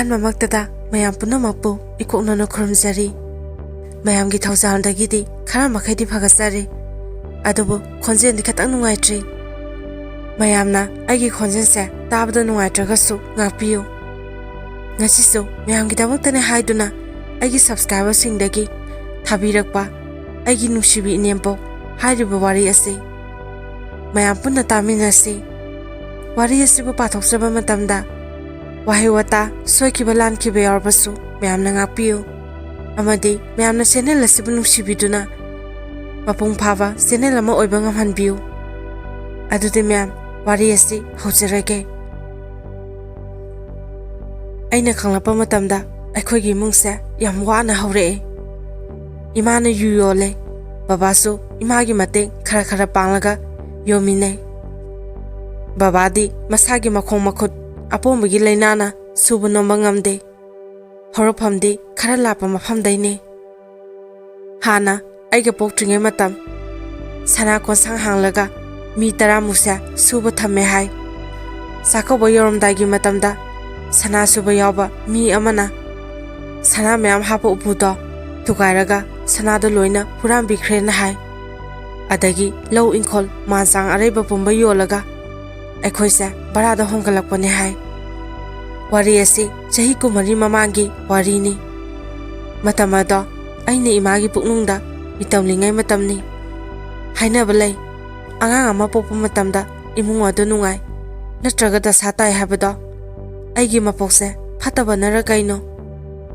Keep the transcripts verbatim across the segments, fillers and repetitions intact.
ꯑꯍꯥꯟꯕꯃꯛꯇꯗ ꯃꯌꯥꯝ ꯄꯨꯝꯅꯃꯛꯄꯨ ꯏꯀꯣꯛꯅꯅ ꯈꯨꯔꯨꯝꯖꯔꯤ꯫ ꯃꯌꯥꯝꯒꯤ ꯊꯧꯖꯥꯜꯗꯒꯤꯗꯤ ꯈꯔ ꯃꯈꯩꯗꯤ ꯐꯒꯠꯆꯔꯦ, ꯑꯗꯨꯕꯨ ꯈꯣꯟꯖꯦꯜꯗꯤ ꯈꯤꯇꯪ ꯅꯨꯡꯉꯥꯏꯇ꯭ꯔꯤ꯫ ꯃꯌꯥꯝꯅ ꯑꯩꯒꯤ ꯈꯣꯟꯖꯦꯜꯁꯦ ꯇꯥꯕꯗ ꯅꯨꯡꯉꯥꯏꯇ꯭ꯔꯒꯁꯨ ꯉꯥꯛꯄꯤꯌꯨ꯫ ꯉꯁꯤꯁꯨ ꯃꯌꯥꯝꯒꯤꯗꯃꯛꯇꯅꯦ ꯍꯥꯏꯗꯨꯅ ꯑꯩꯒꯤ subscriberꯁꯤꯡꯗꯒꯤ ꯊꯥꯕꯤꯔꯛꯄ ꯑꯩꯒꯤ ꯅꯨꯡꯁꯤꯕꯤ ꯏꯅꯦꯝꯄꯣꯛ ꯍꯥꯏꯔꯤꯕ ꯋꯥꯔꯤ ꯑꯁꯤ ꯃꯌꯥꯝ ꯄꯨꯟꯅ ꯇꯥꯃꯤꯟꯅꯁꯤ꯫ ꯋꯥꯔꯤ ꯑꯁꯤꯕꯨ ꯄꯥꯊꯣꯛꯆꯕ ꯃꯇꯝꯗ ꯋꯥꯍꯩ ꯋꯥꯇꯥ ꯁꯣꯏꯈꯤꯕ ꯂꯥꯟꯈꯤꯕ ꯌꯥꯎꯔꯕꯁꯨ ꯃꯌꯥꯝꯅ ꯉꯥꯛꯄꯤꯌꯨ, ꯑꯃꯗꯤ ꯃꯌꯥꯝꯅ channel ꯑꯁꯤꯕꯨ ꯅꯨꯡꯁꯤꯕꯤꯗꯨꯅ ꯃꯄꯨꯡ ꯐꯥꯕ channel ꯑꯃ ꯑꯣꯏꯕ ꯉꯝꯍꯟꯕꯤꯌꯨ꯫ ꯑꯗꯨꯗꯤ ꯃꯌꯥꯝ, ꯋꯥꯔꯤ ꯑꯁꯤ ꯍꯧꯖꯔꯒꯦ꯫ ꯑꯩꯅ ꯈꯪꯂꯛꯄ ꯃꯇꯝꯗ ꯑꯩꯈꯣꯏꯒꯤ ꯏꯃꯨꯡꯁꯦ ꯌꯥꯝ ꯋꯥꯅ ꯍꯧꯔꯛꯑꯦ꯫ ꯏꯃꯥꯅ ꯌꯨ ꯌꯣꯜꯂꯦ, ꯕꯕꯥꯁꯨ ꯏꯃꯥꯒꯤ ꯃꯇꯦꯡ ꯈꯔ ꯈꯔ ꯄꯥꯡꯂꯒ ꯌꯣꯟꯃꯤꯟꯅꯩ꯫ ꯕꯕꯥꯗꯤ ꯃꯁꯥꯒꯤ ꯃꯈꯣꯡ ꯃꯈꯨꯠ ꯑꯄꯣꯝꯕꯒꯤ ꯂꯥꯏꯅꯥꯅ ꯁꯨꯕ ꯅꯣꯝꯕ ꯉꯝꯗꯦ꯫ ꯍꯧꯔꯛꯐꯝꯗꯤ ꯈꯔ ꯂꯥꯞꯄ ꯃꯐꯝꯗꯩꯅꯦ꯫ ꯍꯥꯟꯅ ꯑꯩꯒ ꯄꯣꯛꯇ꯭ꯔꯤꯉꯩ ꯃꯇꯝ, ꯁꯅꯥ ꯀꯣꯟꯁꯥꯡ ꯍꯥꯡꯂꯒ ꯃꯤ ꯇꯔꯥꯃꯨꯛꯁꯦ ꯁꯨꯕ ꯊꯝꯃꯦ ꯍꯥꯏ꯫ ꯆꯥꯛꯀꯧꯕ ꯌꯧꯔꯝꯗꯥꯏꯒꯤ ꯃꯇꯝꯗ ꯁꯅꯥ ꯁꯨꯕ ꯌꯥꯎꯕ ꯃꯤ ꯑꯃꯅ ꯁꯅꯥ ꯃꯌꯥꯝ ꯍꯥꯞꯄ ꯎꯄꯨꯗꯣ ꯊꯨꯒꯥꯏꯔꯒ ꯁꯅꯥꯗꯣ ꯂꯣꯏꯅ ꯍꯨꯔꯥꯟꯕꯤꯈ꯭ꯔꯦꯅ ꯍꯥꯏ꯫ ꯑꯗꯒꯤ ꯂꯧ ꯏꯪꯈꯣꯜ ꯃꯥꯟ ꯆꯥꯡ ꯑꯔꯩꯕ ꯄꯨꯝꯕ ꯌꯣꯜꯂꯒ ꯑꯩꯈꯣꯏꯁꯦ ꯚꯔꯥꯗ ꯍꯣꯡꯒꯠꯂꯛꯄꯅꯦ ꯍꯥꯏ꯫ ꯋꯥꯔꯤ ꯑꯁꯤ ꯆꯍꯤ ꯀꯨꯟꯃꯔꯤ ꯃꯃꯥꯡꯒꯤ ꯋꯥꯔꯤꯅꯤ꯫ ꯃꯇꯝ ꯑꯗꯣ ꯑꯩꯅ ꯏꯃꯥꯒꯤ ꯄꯨꯛꯅꯨꯡꯗ ꯃꯤꯇꯝꯂꯤꯉꯩ ꯃꯇꯝꯅꯤ꯫ ꯍꯥꯏꯅꯕ ꯂꯩ, ꯑꯉꯥꯡ ꯑꯃ ꯄꯣꯛꯄ ꯃꯇꯝꯗ ꯏꯃꯨꯡ ꯑꯗꯨ ꯅꯨꯡꯉꯥꯏ ꯅꯠꯇ꯭ꯔꯒ ꯗꯁꯥ ꯇꯥꯏ ꯍꯥꯏꯕꯗꯣ ꯑꯩꯒꯤ ꯃꯄꯣꯛꯁꯦ ꯐꯠꯇꯕꯅꯔ ꯀꯩꯅꯣ,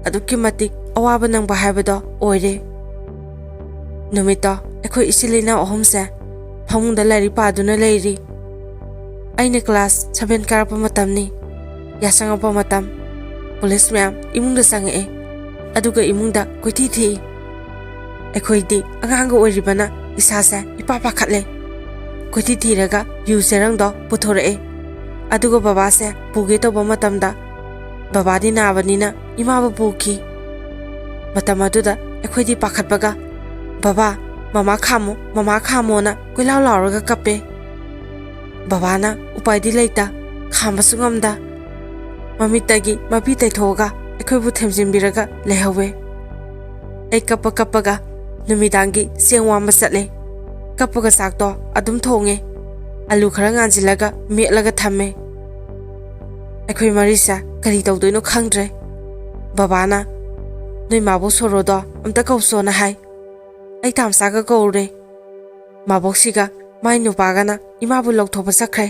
ꯑꯗꯨꯛꯀꯤ ꯃꯇꯤꯛ ꯑꯋꯥꯕ ꯅꯪꯕ ꯍꯥꯏꯕꯗꯣ ꯑꯣꯏꯔꯦ꯫ ꯅꯨꯃꯤꯠꯇꯣ ꯑꯩꯈꯣꯏ ꯏꯆꯤꯜ ꯏꯅꯥꯎ ꯑꯍꯨꯝꯁꯦ ꯐꯃꯨꯡꯗ ꯂꯥꯏꯔꯤꯛ ꯄꯥꯗꯨꯅ ꯂꯩꯔꯤ꯫ ꯑꯩꯅ class seven ꯀꯥꯔꯛꯄ ꯃꯇꯝꯅꯤ꯫ ꯌꯥꯆꯪꯉꯛꯄ ꯃꯇꯝ, ꯄꯨꯂꯤꯁ ꯃꯌꯥꯝ ꯏꯃꯨꯡꯗ ꯆꯪꯉꯛꯑꯦ, ꯑꯗꯨꯒ ꯏꯃꯨꯡꯗ ꯀꯣꯏꯊꯤ ꯊꯤꯏ꯫ ꯑꯩꯈꯣꯏꯗꯤ ꯑꯉꯥꯡꯒ ꯑꯣꯏꯔꯤꯕꯅ ꯏꯁꯥꯁꯦ ꯏꯄꯥ ꯄꯥꯈꯠꯂꯦ꯫ ꯀꯣꯏꯊꯤ ꯊꯤꯔꯒ ꯌꯨ ꯆꯦꯔꯪꯗꯣ ꯄꯨꯊꯣꯔꯛꯑꯦ, ꯑꯗꯨꯒ ꯕꯕꯥꯁꯦ ꯄꯨꯒꯦ ꯇꯧꯕ ꯃꯇꯝꯗ ꯕꯕꯥꯗꯤ ꯅꯥꯕꯅꯤꯅ ꯏꯃꯥꯕꯨ ꯄꯨꯈꯤ꯫ ꯃꯇꯝ ꯑꯗꯨꯗ ꯑꯩꯈꯣꯏꯗꯤ ꯄꯥꯈꯠꯄꯒ "ꯕꯕꯥ, ꯃꯃꯥ ꯈꯥꯝꯃꯣ, ꯃꯃꯥ ꯈꯥꯝꯃꯣꯅ" ꯀꯣꯏꯂꯥꯎ ꯂꯥꯎꯔꯒ ꯀꯞꯄꯦ꯫ ꯕꯕꯥꯅ ꯎꯄꯥꯏꯗꯤ ꯂꯩꯇ, ꯈꯥꯝꯕꯁꯨ ꯉꯝꯗ꯫ ꯃꯃꯤꯠꯇꯒꯤ ꯃꯄꯤ ꯇꯩꯊꯣꯛꯑꯒ ꯑꯩꯈꯣꯏꯕꯨ ꯊꯦꯝꯖꯤꯟꯕꯤꯔꯒ ꯂꯩꯍꯧꯋꯦ꯫ ꯑꯩ ꯀꯞꯄ ꯀꯞꯄꯒ ꯅꯨꯃꯤꯗꯥꯡꯒꯤ ꯆꯦꯡ ꯋꯥꯟꯕ ꯆꯠꯂꯦ꯫ ꯀꯞꯄꯒ ꯆꯥꯛꯇꯣ ꯑꯗꯨꯝ ꯊꯣꯡꯉꯦ꯫ ꯑꯂꯨ ꯈꯔ ꯉꯥꯟꯁꯤꯜꯂꯒ ꯃꯦꯠꯂꯒ ꯊꯝꯃꯦ꯫ ꯑꯩꯈꯣꯏ ꯃꯔꯤꯁꯦ ꯀꯔꯤ ꯇꯧꯗꯣꯏꯅꯣ ꯈꯪꯗ꯭ꯔꯦ꯫ ꯕꯕꯥꯅ, "ꯅꯣꯏ ꯃꯥꯕꯣꯛ ꯁꯣꯔꯣꯗꯣ ꯑꯝꯇ ꯀꯧꯁꯣꯅ" ꯍꯥꯏ꯫ ꯑꯩ ꯇꯥꯝꯆꯥꯒ ꯀꯧꯔꯦ꯫ ꯃꯥꯕꯣꯛꯁꯤꯒ ꯃꯥꯏ ꯅꯨꯄꯥꯒꯅ ꯏꯃꯥꯕꯨ ꯂꯧꯊꯣꯛꯄ ꯆꯠꯈ꯭ꯔꯦ꯫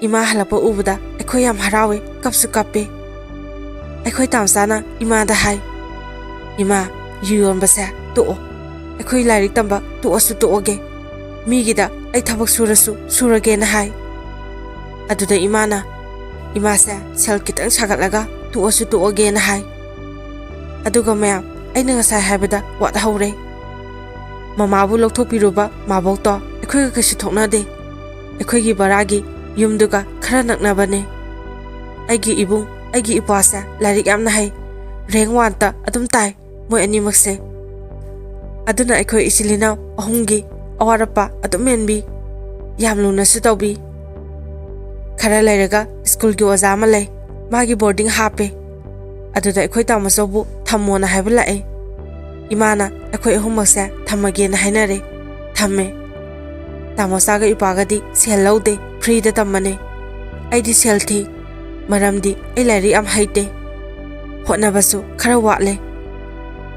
ꯏꯃꯥ ꯍꯜꯂꯛꯄ ꯎꯕꯗ ꯑꯩꯈꯣꯏ ꯌꯥꯝ ꯍꯔꯥꯎꯋꯦ, ꯀꯞꯁꯨ ꯀꯞꯄꯦ꯫ ꯑꯩꯈꯣꯏ ꯇꯥꯝꯆꯥꯅ ꯏꯃꯥꯗ ꯍꯥꯏ, "ꯏꯃꯥ, ꯌꯨ ꯌꯣꯟꯕꯁꯦ ꯇꯣꯛꯑꯣ꯫ ꯑꯩꯈꯣꯏ ꯂꯥꯏꯔꯤꯛ ꯇꯝꯕ ꯇꯣꯛꯑꯁꯨ ꯇꯣꯛꯑꯒꯦ꯫ ꯃꯤꯒꯤꯗ ꯑꯩ ꯊꯕꯛ ꯁꯨꯔꯁꯨ ꯁꯨꯔꯒꯦꯅ" ꯍꯥꯏ꯫ ꯑꯗꯨꯗ ꯏꯃꯥꯅ, "ꯏꯃꯥꯁꯦ ꯁꯦꯜ ꯈꯤꯇꯪ ꯁꯥꯒꯠꯂꯒ ꯇꯣꯛꯑꯁꯨ ꯇꯣꯛꯑꯒꯦꯅ" ꯍꯥꯏ꯫ ꯑꯗꯨꯒ ꯃꯌꯥꯝ, ꯑꯩꯅ ꯉꯁꯥꯏ ꯍꯥꯏꯕꯗ ꯋꯥꯠꯍꯧꯔꯦ꯫ ꯃꯃꯥꯕꯨ ꯂꯧꯊꯣꯛꯄꯤꯔꯨꯕ ꯃꯥꯕꯣꯛꯇꯣ ꯑꯩꯈꯣꯏꯒ ꯀꯩꯁꯨ ꯊꯣꯛꯅꯗꯦ꯫ ꯑꯩꯈꯣꯏꯒꯤ ꯕꯔꯥꯒꯤ ꯌꯨꯝꯗꯨꯒ ꯈꯔ ꯅꯛꯅꯕꯅꯦ꯫ ꯑꯩꯒꯤ ꯏꯕꯨꯡ, ꯑꯩꯒꯤ ꯏꯄ꯭ꯋꯥꯁꯦ ꯂꯥꯏꯔꯤꯛ ꯌꯥꯝꯅ ꯍꯩ, ꯔꯦꯡ ꯋꯥꯟꯇ ꯑꯗꯨꯝ ꯇꯥꯏ ꯃꯣꯏ ꯑꯅꯤꯃꯛꯁꯦ꯫ ꯑꯗꯨꯅ ꯑꯩꯈꯣꯏ ꯏꯆꯤꯜ ꯏꯅꯥꯎ ꯑꯍꯨꯝꯒꯤ ꯑꯋꯥꯠ ꯑꯄꯥ ꯑꯗꯨꯝ ꯃꯦꯟꯕꯤ, ꯌꯥꯝ ꯂꯨꯅꯁꯨ ꯇꯧꯕꯤ꯫ ꯈꯔ ꯂꯩꯔꯒ ꯁ꯭ꯀꯨꯜꯒꯤ ꯑꯣꯖꯥ ꯑꯃ ꯂꯩ, ꯃꯥꯒꯤ ꯕꯣꯔꯗꯤꯡ ꯍꯥꯞꯄꯦ꯫ ꯑꯗꯨꯗ ꯑꯩꯈꯣꯏ ꯇꯥꯃꯣꯆꯧꯕꯨ ꯊꯝꯃꯣꯅ ꯍꯥꯏꯕ ꯂꯥꯛꯑꯦ꯫ ꯏꯃꯥꯅ ꯑꯩꯈꯣꯏ ꯑꯍꯨꯝꯃꯛꯁꯦ ꯊꯝꯃꯒꯦꯅ ꯍꯥꯏꯅꯔꯦ꯫ ꯊꯝꯃꯦ꯫ ꯇꯥꯃꯣꯆꯥꯒ ꯏꯄꯥꯒꯗꯤ ꯁꯦꯜ ꯂꯧꯗꯦ, ꯐ꯭ꯔꯤꯗ ꯇꯝꯕꯅꯦ꯫ ꯑꯩꯗꯤ ꯁꯦꯜ ꯊꯤ, ꯃꯔꯝꯗꯤ ꯑꯩ ꯂꯥꯏꯔꯤꯛ ꯌꯥꯝ ꯍꯩꯇꯦ, ꯍꯣꯠꯅꯕꯁꯨ ꯈꯔ ꯋꯥꯠꯂꯦ꯫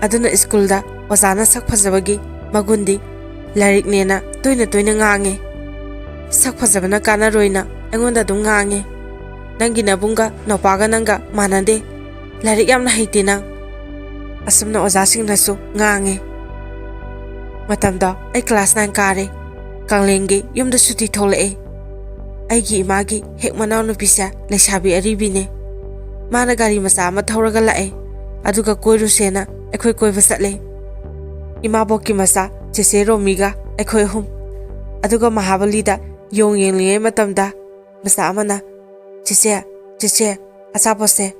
ꯑꯗꯨꯅ ꯁ꯭ꯀꯨꯜꯗ ꯑꯣꯖꯥꯅ ꯁꯛ ꯐꯖꯕꯒꯤ ꯃꯒꯨꯟꯗꯤ ꯂꯥꯏꯔꯤꯛꯅꯦꯅ ꯇꯣꯏꯅ ꯇꯣꯏꯅ ꯉꯥꯡꯉꯦ꯫ ꯁꯛ ꯐꯖꯕꯅ ꯀꯥꯟꯅꯔꯣꯏꯅ ꯑꯩꯉꯣꯟꯗ ꯑꯗꯨꯝ ꯉꯥꯡꯉꯦ꯫ "ꯅꯪꯒꯤ ꯅꯕꯨꯡꯒ ꯅꯧꯄꯥꯒ ꯅꯪꯒ ꯃꯥꯟꯅꯗꯦ꯫ ꯂꯥꯏꯔꯤꯛ ꯌꯥꯝꯅ ꯍꯩꯇꯦ ꯅꯪ"꯫ ꯑꯁꯨꯝꯅ ꯑꯣꯖꯥꯁꯤꯡꯅꯁꯨ ꯉꯥꯡꯉꯦ꯫ ꯃꯇꯝꯗꯣ ꯑꯩ ꯀ꯭ꯂꯥꯁ ꯅꯥꯏꯟ ꯀꯥꯔꯦ꯫ ꯀꯥꯡꯂꯦꯟꯒꯤ ꯌꯨꯝꯗ ꯁꯨꯇꯤ ꯊꯣꯛꯂꯛꯑꯦ꯫ ꯑꯩꯒꯤ ꯏꯃꯥꯒꯤ ꯍꯦꯛ ꯃꯅꯥꯎꯅꯨꯄꯤꯁꯦ ꯂꯩꯁꯥꯕꯤ ꯑꯔꯤꯕꯤꯅꯦ꯫ ꯃꯥꯅ ꯒꯥꯔꯤ ꯃꯆꯥ ꯑꯃ ꯊꯧꯔꯒ ꯂꯥꯛꯑꯦ, ꯑꯗꯨꯒ ꯀꯣꯏꯔꯨꯁꯦꯅ ꯑꯩꯈꯣꯏ ꯀꯣꯏꯕ ꯆꯠꯂꯦ꯫ ꯏꯃꯥꯕꯣꯛꯀꯤ ꯃꯆꯥ ꯆꯦꯆꯦ ꯔꯣꯃꯤꯒ ꯑꯩꯈꯣꯏ ꯑꯍꯨꯝ꯫ ꯑꯗꯨꯒ ꯃꯍꯥꯕꯂꯤꯗ ꯌꯣꯡ ꯌꯦꯡꯂꯤꯉꯩ ꯃꯇꯝꯗ ꯃꯆꯥ ꯑꯃꯅ, "ꯆꯦꯆꯦ, ꯆꯦꯆꯦ, ꯑꯆꯥꯄꯣꯠꯁꯦ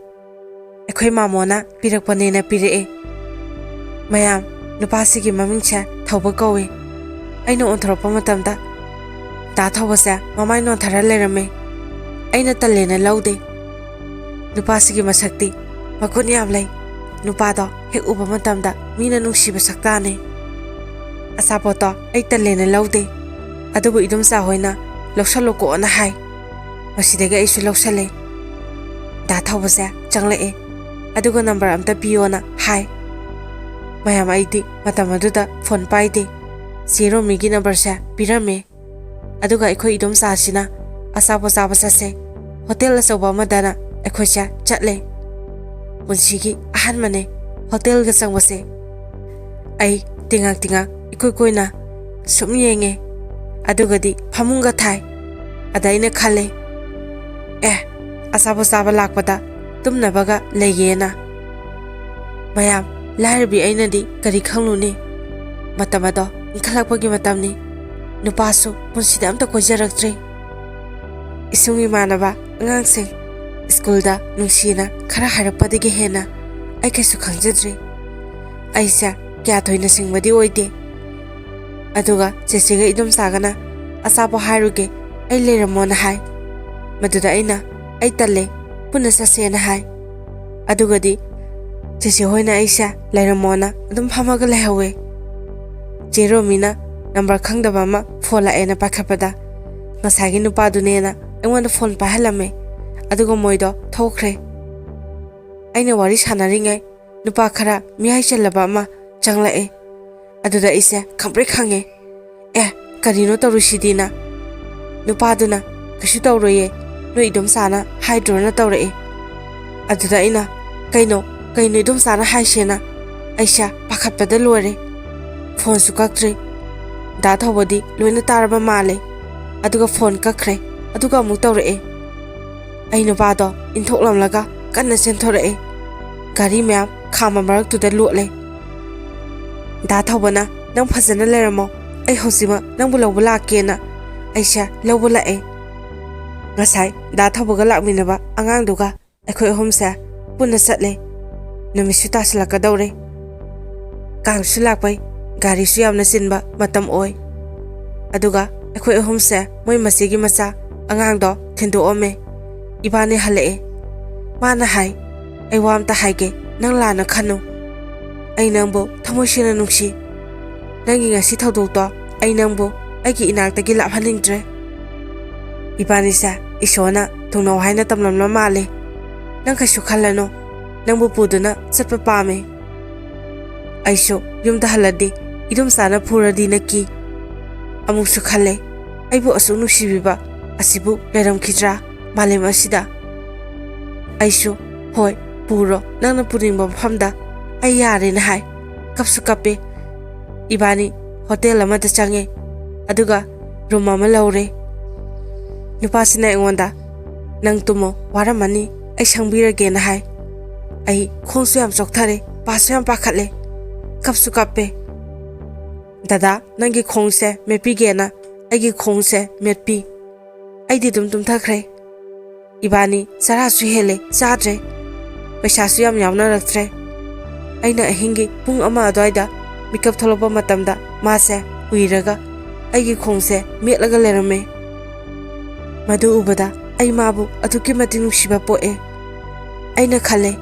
ꯑꯩꯈꯣꯏ ꯃꯥꯃꯣꯅ ꯄꯤꯔꯛꯄꯅꯦꯅ ꯄꯤꯔꯛꯑꯦ꯫ ꯃꯌꯥꯝ, ꯅꯨꯄꯥꯁꯤꯒꯤ ꯃꯃꯤꯡꯁꯦ ꯊꯧꯕ ꯀꯧꯏ"꯫ ꯑꯩꯅ ꯑꯣꯟꯊꯣꯔꯛꯄ ꯃꯇꯝꯗ ꯗꯥ ꯊꯧꯕꯁꯦ ꯃꯃꯥꯏ ꯅꯣꯟꯊꯔ ꯂꯩꯔꯝꯃꯦ꯫ ꯑꯩꯅ ꯇꯜꯂꯦꯅ ꯂꯧꯗꯦ꯫ ꯅꯨꯄꯥꯁꯤꯒꯤ ꯃꯁꯛꯇꯤ ꯃꯒꯨꯟ ꯌꯥꯝ ꯂꯩ꯫ ꯅꯨꯄꯥꯗꯣ ꯍꯦꯛ ꯎꯕ ꯃꯇꯝꯗ ꯃꯤꯅ ꯅꯨꯡꯁꯤꯕ ꯁꯛꯇꯥꯅꯦ꯫ ꯑꯆꯥꯄꯣꯠꯇꯣ ꯑꯩ ꯇꯜꯂꯦꯅ ꯂꯧꯗꯦ, ꯑꯗꯨꯕꯨ ꯏꯗꯣꯝꯆꯥ ꯍꯣꯏꯅ ꯂꯧꯁꯜꯂꯨꯀꯣꯅ ꯍꯥꯏ꯫ ꯃꯁꯤꯗꯒꯤ ꯑꯩꯁꯨ ꯂꯧꯁꯜꯂꯦ꯫ ꯗꯥ ꯊꯧꯕꯁꯦ ꯆꯪꯂꯛꯑꯦ, ꯑꯗꯨꯒ ꯅꯝꯕꯔ ꯑꯝꯇ ꯄꯤꯌꯣꯅ ꯍꯥꯏ꯫ ꯃꯌꯥꯝ, ꯑꯩꯗꯤ ꯃꯇꯝ ꯑꯗꯨꯗ ꯐꯣꯟ ꯄꯥꯏꯗꯦ꯫ ꯆꯦ ꯔꯣꯃꯤꯒꯤ ꯅꯝꯕꯔꯁꯦ ꯄꯤꯔꯝꯃꯦ꯫ ꯑꯗꯨꯒ ꯑꯩꯈꯣꯏ ꯏꯗꯣꯝꯆꯥꯁꯤꯅ ꯑꯆꯥꯄꯣꯠ ꯆꯥꯕ ꯆꯠꯁꯦ, ꯍꯣꯇꯦꯜ ꯑꯆꯧꯕ ꯑꯃꯗꯅ ꯑꯩꯈꯣꯏꯁꯦ ꯆꯠꯂꯦ꯫ ꯄꯨꯟꯁꯤꯒꯤ ꯑꯍꯥꯟꯕꯅꯦ ꯍꯣꯇꯦꯜꯒ ꯆꯪꯕꯁꯦ꯫ ꯑꯩ ꯇꯤꯉꯥꯛ ꯇꯤꯉꯥꯛ ꯏꯀꯨꯏ ꯀꯨꯏꯅ ꯁꯨꯝ ꯌꯦꯡꯉꯦ, ꯑꯗꯨꯒꯗꯤ ꯐꯃꯨꯡꯒ ꯊꯥꯏ꯫ ꯑꯗ ꯑꯩꯅ ꯈꯜꯂꯦ, "ꯑꯦ, ꯑꯆꯥꯄꯣꯠ ꯆꯥꯕ ꯂꯥꯛꯄꯗ ꯇꯨꯝꯅꯕꯒ ꯂꯩꯒꯦꯅ"꯫ ꯃꯌꯥꯝ, ꯂꯥꯏꯔꯕꯤ ꯑꯩꯅꯗꯤ ꯀꯔꯤ ꯈꯪꯂꯨꯅꯤ? ꯃꯇꯝ ꯑꯗꯣ ꯏꯟꯈꯠꯂꯛꯄꯒꯤ ꯃꯇꯝꯅꯤ꯫ ꯅꯨꯄꯥꯁꯨ ꯄꯨꯟꯁꯤꯗ ꯑꯝꯇ ꯀꯣꯏꯖꯔꯛꯇ꯭ꯔꯤ꯫ ꯏꯁꯨꯡ ꯏꯃꯥꯟꯅꯕ, ꯑꯉꯥꯡꯁꯤꯡ, ꯁ꯭ꯀꯨꯜꯗ ꯅꯨꯡꯁꯤꯅ ꯈꯔ ꯍꯥꯏꯔꯛꯄꯗꯒꯤ ꯍꯦꯟꯅ ꯑꯩ ꯀꯩꯁꯨ ꯈꯪꯖꯗ꯭ꯔꯤ꯫ ꯑꯩꯁꯦ ꯀꯌꯥ ꯊꯣꯏꯅ ꯁꯤꯡꯕꯗꯤ ꯑꯣꯏꯗꯦ꯫ ꯑꯗꯨꯒ ꯆꯦꯆꯦꯒ ꯏꯗꯣꯝꯆꯥꯒꯅ "ꯑꯆꯥꯄꯣꯠ ꯍꯥꯏꯔꯨꯒꯦ, ꯑꯩ ꯂꯩꯔꯝꯃꯣꯅ" ꯍꯥꯏ꯫ ꯃꯗꯨꯗ ꯑꯩꯅ, "ꯑꯩ ꯇꯜꯂꯦ, ꯄꯨꯟꯅ ꯆꯠꯁꯦꯅ" ꯍꯥꯏ꯫ ꯑꯗꯨꯒꯗꯤ ꯆꯦꯆꯦ ꯍꯣꯏꯅ ꯑꯩꯁꯦ ꯂꯩꯔꯝꯃꯣꯅ ꯑꯗꯨꯝ ꯐꯝꯃꯒ ꯂꯩꯍꯧꯋꯦ꯫ ꯆꯦ ꯔꯣꯃꯤꯅ ꯅꯝꯕꯔ ꯈꯪꯗꯕ ꯑꯃ ꯐꯣꯟ ꯂꯥꯛꯑꯦꯅ ꯄꯥꯏꯈꯠꯄꯗ, ꯉꯁꯥꯏꯒꯤ ꯅꯨꯄꯥꯗꯨꯅꯦꯅ ꯑꯩꯉꯣꯟꯗ ꯐꯣꯟ ꯄꯥꯏꯍꯜꯂꯝꯃꯦ꯫ ꯑꯗꯨꯒ ꯃꯣꯏꯗꯣ ꯊꯣꯛꯈ꯭ꯔꯦ꯫ ꯑꯩꯅ ꯋꯥꯔꯤ ꯁꯥꯟꯅꯔꯤꯉꯩ ꯅꯨꯄꯥ ꯈꯔ ꯃꯤꯌꯥꯏ ꯆꯜꯂꯕ ꯑꯃ ꯆꯪꯂꯛꯑꯦ꯫ ꯑꯗꯨꯗ ꯑꯩꯁꯦ ꯈꯪꯄ꯭ꯔꯦꯛ ꯈꯪꯉꯦ꯫ "ꯑꯦ, ꯀꯔꯤꯅꯣ ꯇꯧꯔꯤꯁꯤꯗꯤꯅ?" ꯅꯨꯄꯥꯗꯨꯅ, "ꯀꯩꯁꯨ ꯇꯧꯔꯣꯏꯌꯦ, ꯅꯣꯏ ꯏꯗꯣꯝꯆꯥꯅ ꯍꯥꯏꯗ꯭ꯔꯣꯅ ꯇꯧꯔꯛꯑꯦ"꯫ ꯑꯗꯨꯗ ꯑꯩꯅ, "ꯀꯩꯅꯣ, ꯀꯩꯅꯣ ꯏꯗꯣꯝꯆꯥꯅ ꯍꯥꯏꯁꯦꯅ?" ꯑꯩꯁꯦ ꯄꯥꯈꯠꯄꯗ ꯂꯣꯏꯔꯦ꯫ ꯐꯣꯟꯁꯨ ꯀꯛꯇ꯭ꯔꯤ꯫ ꯗꯥ ꯊꯧꯕꯗꯤ ꯂꯣꯏꯅ ꯇꯥꯔꯕ ꯃꯥꯜꯂꯦ꯫ ꯑꯗꯨꯒ ꯐꯣꯟ ꯀꯛꯈ꯭ꯔꯦ꯫ ꯑꯗꯨꯒ ꯑꯃꯨꯛ ꯇꯧꯔꯛꯑꯦ꯫ ꯑꯩ ꯅꯨꯄꯥꯗꯣ ꯏꯟꯊꯣꯛꯂꯝꯂꯒ ꯀꯟꯅ ꯆꯦꯟꯊꯣꯔꯛꯑꯦ꯫ ꯒꯥꯔꯤ ꯃꯌꯥꯝ ꯈꯥꯝꯕ ꯃꯔꯛꯇꯨꯗ ꯂꯣꯠꯂꯦ꯫ ꯗꯥ ꯊꯧꯕꯅ, "ꯅꯪ ꯐꯖꯅ ꯂꯩꯔꯝꯃꯣ, ꯑꯩ ꯍꯧꯖꯤꯛꯃꯛ ꯅꯪꯕꯨ ꯂꯧꯕ ꯂꯥꯛꯀꯦꯅ" ꯑꯩꯁꯦ ꯂꯧꯕ ꯂꯥꯛꯑꯦ꯫ ꯉꯁꯥꯏ ꯗꯥ ꯊꯧꯕꯒ ꯂꯥꯛꯃꯤꯟꯅꯕ ꯑꯉꯥꯡꯗꯨꯒ ꯑꯩꯈꯣꯏ ꯑꯍꯨꯝꯁꯦ ꯄꯨꯟꯅ ꯆꯠꯂꯦ꯫ ꯅꯨꯃꯤꯠꯁꯨ ꯇꯥꯁꯤꯜꯂꯛꯀꯗꯧꯔꯦ꯫ ꯀꯥꯡꯁꯨ ꯂꯥꯛꯄꯩ ꯒꯥꯔꯤꯁꯨ ꯌꯥꯝꯅ ꯆꯤꯟꯕ ꯃꯇꯝ ꯑꯣꯏ꯫ ꯑꯗꯨꯒ ꯑꯩꯈꯣꯏ ꯑꯍꯨꯝꯁꯦ ꯃꯣꯏ ꯃꯆꯦꯒꯤ ꯃꯆꯥ ꯑꯉꯥꯡꯗꯣ ꯊꯤꯟꯗꯣꯛꯑꯝꯃꯦ꯫ ꯏꯕꯥꯅꯤ ꯍꯜꯂꯛꯑꯦ꯫ ꯃꯥꯅ ꯍꯥꯏ, "ꯑꯩ ꯋꯥ ꯑꯝꯇ ꯍꯥꯏꯒꯦ, ꯅꯪ ꯂꯥꯟꯅ ꯈꯟꯅꯨ꯫ ꯑꯩ ꯅꯪꯕꯨ ꯊꯃꯣꯏ ꯁꯦꯡꯅ ꯅꯨꯡꯁꯤ꯫ ꯅꯪꯒꯤ ꯉꯁꯤ ꯊꯧꯗꯣꯛꯇꯣ ꯑꯩ ꯅꯪꯕꯨ ꯑꯩꯒꯤ ꯏꯅꯥꯛꯇꯒꯤ ꯂꯥꯞꯍꯟꯅꯤꯡꯗ꯭ꯔꯦ꯫ ꯏꯕꯥꯅꯤꯁꯦ ꯏꯁꯣꯔꯅ ꯊꯨꯡꯅꯧ ꯍꯥꯏꯅ ꯇꯝꯂꯝꯂ ꯃꯥꯜꯂꯦ꯫ ꯅꯪ ꯀꯩꯁꯨ ꯈꯜꯂꯅꯨ, ꯅꯪꯕꯨ ꯄꯨꯗꯨꯅ ꯆꯠꯄ ꯄꯥꯝꯃꯦ꯫ ꯑꯩꯁꯨ ꯌꯨꯝꯗ ꯍꯜꯂꯗꯤ ꯏꯗꯣꯝꯆꯥꯅ ꯐꯨꯔꯗꯤꯅ ꯀꯤ꯫ ꯑꯃꯨꯛꯁꯨ ꯈꯜꯂꯦ, ꯑꯩꯕꯨ ꯑꯁꯨꯛ ꯅꯨꯡꯁꯤꯕꯤꯕ ꯑꯁꯤꯕꯨ ꯂꯩꯔꯝꯈꯤꯗ꯭ꯔꯥ ꯃꯥꯂꯦꯝ ꯑꯁꯤꯗ?" ꯑꯩꯁꯨ, "ꯍꯣꯏ, ꯄꯨꯔꯣ, ꯅꯪꯅ ꯄꯨꯅꯤꯡꯕ ꯃꯐꯝꯗ, ꯑꯩ ꯌꯥꯔꯦꯅ" ꯍꯥꯏ꯫ ꯀꯞꯁꯨ ꯀꯞꯄꯦ꯫ ꯏꯕꯥꯅꯤ ꯍꯣꯇꯦꯜ ꯑꯃꯗ ꯆꯪꯉꯦ, ꯑꯗꯨꯒ ꯔꯨꯝ ꯑꯃ ꯂꯧꯔꯦ꯫ ꯅꯨꯄꯥꯁꯤꯅ ꯑꯩꯉꯣꯟꯗ, "ꯅꯪ ꯇꯨꯝꯃꯣ, ꯋꯥꯔꯝꯃꯅꯤ, ꯑꯩ ꯁꯪꯕꯤꯔꯒꯦꯅ" ꯍꯥꯏ꯫ ꯑꯩ ꯈꯣꯡꯁꯨ ꯌꯥꯝ ꯆꯣꯛꯊꯔꯦ, ꯄꯥꯁꯨ ꯌꯥꯝ ꯄꯥꯈꯠꯂꯦ, ꯀꯞꯁꯨ ꯀꯞꯄꯦ꯫ "ꯗꯗꯥ, ꯅꯪꯒꯤ ꯈꯣꯡꯁꯦ ꯃꯦꯠꯄꯤꯒꯦꯅ ꯑꯩꯒꯤ ꯈꯣꯡꯁꯦ ꯃꯦꯠꯄꯤ꯫ ꯑꯩꯗꯤ ꯑꯗꯨꯝ ꯇꯨꯝꯊꯈ꯭ꯔꯦ꯫ ꯏꯕꯥꯅꯤ ꯆꯔꯥꯁꯨ ꯍꯦꯜꯂꯦ, ꯆꯥꯗ꯭ꯔꯦ꯫ ꯄꯩꯁꯥꯁꯨ ꯌꯥꯝ ꯌꯥꯎꯅꯔꯛꯇ꯭ꯔꯦ꯫ ꯑꯩꯅ ꯑꯍꯤꯡꯒꯤ ꯄꯨꯡ ꯑꯃ ꯑꯗꯨꯋꯥꯏꯗ ꯃꯤꯀꯞ ꯊꯣꯛꯂꯛꯄ ꯃꯇꯝꯗ ꯃꯥꯁꯦ ꯎꯏꯔꯒ ꯑꯩꯒꯤ ꯈꯣꯡꯁꯦ ꯃꯦꯠꯂꯒ ꯂꯩꯔꯝꯃꯦ꯫ ꯃꯗꯨ ꯎꯕꯗ ꯑꯩ ꯃꯥꯕꯨ ꯑꯗꯨꯛꯀꯤ ꯃꯇꯤꯛ ꯅꯨꯡꯁꯤꯕ ꯄꯣꯛꯑꯦ꯫ ꯑꯩꯅ ꯈꯜꯂꯦ,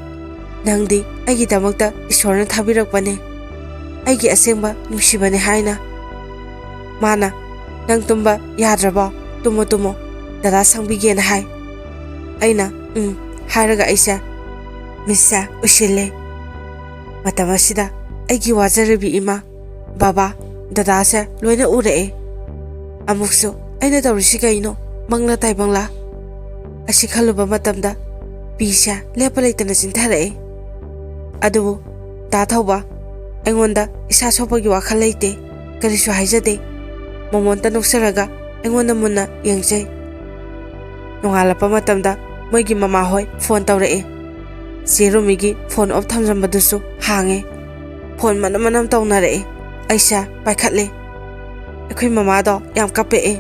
ꯅꯪꯗꯤ ꯑꯩꯒꯤꯗꯃꯛꯇ ꯏꯁꯣꯔꯅ ꯊꯥꯕꯤꯔꯛꯄꯅꯦ, ꯑꯩꯒꯤ ꯑꯁꯦꯡꯕ ꯅꯨꯡꯁꯤꯕꯅꯦ ꯍꯥꯏꯅ꯫ ꯃꯥꯅ, "ꯅꯪ ꯇꯨꯝꯕ ꯌꯥꯗ꯭ꯔꯕꯣ? ꯇꯨꯝꯃꯣ, ꯇꯨꯝꯃꯣ, ꯗꯗꯥ ꯁꯪꯕꯤꯒꯦꯅ" ꯍꯥꯏ꯫ ꯑꯩꯅ "ꯎꯝ" ꯍꯥꯏꯔꯒ ꯑꯩꯁꯦ ꯃꯤꯠꯁꯦ ꯎꯏꯁꯤꯜꯂꯦ꯫ ꯃꯇꯝ ꯑꯁꯤꯗ ꯑꯩꯒꯤ ꯋꯥꯖꯔꯕꯤ ꯏꯃꯥ, ꯕꯕꯥ, ꯗꯗꯥꯁꯦ ꯂꯣꯏꯅ ꯎꯔꯛꯑꯦ꯫ ꯑꯃꯨꯛꯁꯨ ꯑꯩꯅ ꯇꯧꯔꯤꯁꯤ ꯀꯩꯅꯣ? ꯃꯪꯂꯥ ꯇꯥꯏꯕꯪꯂꯥ? ꯑꯁꯤ ꯈꯜꯂꯨꯕ ꯃꯇꯝꯗ ꯄꯤꯁꯦ ꯂꯦꯞꯄ ꯂꯩꯇꯅ ꯆꯤꯟꯊꯔꯛꯑꯦ꯫ ꯑꯗꯨꯕꯨ ꯗꯥ ꯊꯧꯕ ꯑꯩꯉꯣꯟꯗ ꯏꯁꯥ ꯁꯣꯛꯄꯒꯤ ꯋꯥꯈꯜ ꯂꯩꯇꯦ, ꯀꯔꯤꯁꯨ ꯍꯥꯏꯖꯗꯦ꯫ ꯃꯣꯃꯣꯟꯇ ꯅꯣꯛꯆꯔꯒ ꯑꯩꯉꯣꯟꯗ ꯃꯨꯟꯅ ꯌꯦꯡꯖꯩ꯫ ꯅꯣꯡꯉꯥꯜꯂꯛꯄ ꯃꯇꯝꯗ ꯃꯣꯏꯒꯤ ꯃꯃꯥꯍꯣꯏ ꯐꯣꯟ ꯇꯧꯔꯛꯑꯦ꯫ ꯆꯦ ꯔꯨꯃꯤꯒꯤ ꯐꯣꯟ ꯑꯣꯐ ꯊꯝꯖꯟꯕꯗꯨꯁꯨ ꯍꯥꯡꯉꯦ꯫ ꯐꯣꯟ ꯃꯅꯝ ꯃꯅꯝ ꯇꯧꯅꯔꯛꯑꯦ꯫ ꯑꯩꯁꯦ ꯄꯥꯏꯈꯠꯂꯦ꯫ "ꯑꯩꯈꯣꯏ ꯃꯃꯥꯗꯣ ꯌꯥꯝ ꯀꯞꯄꯛꯑꯦ꯫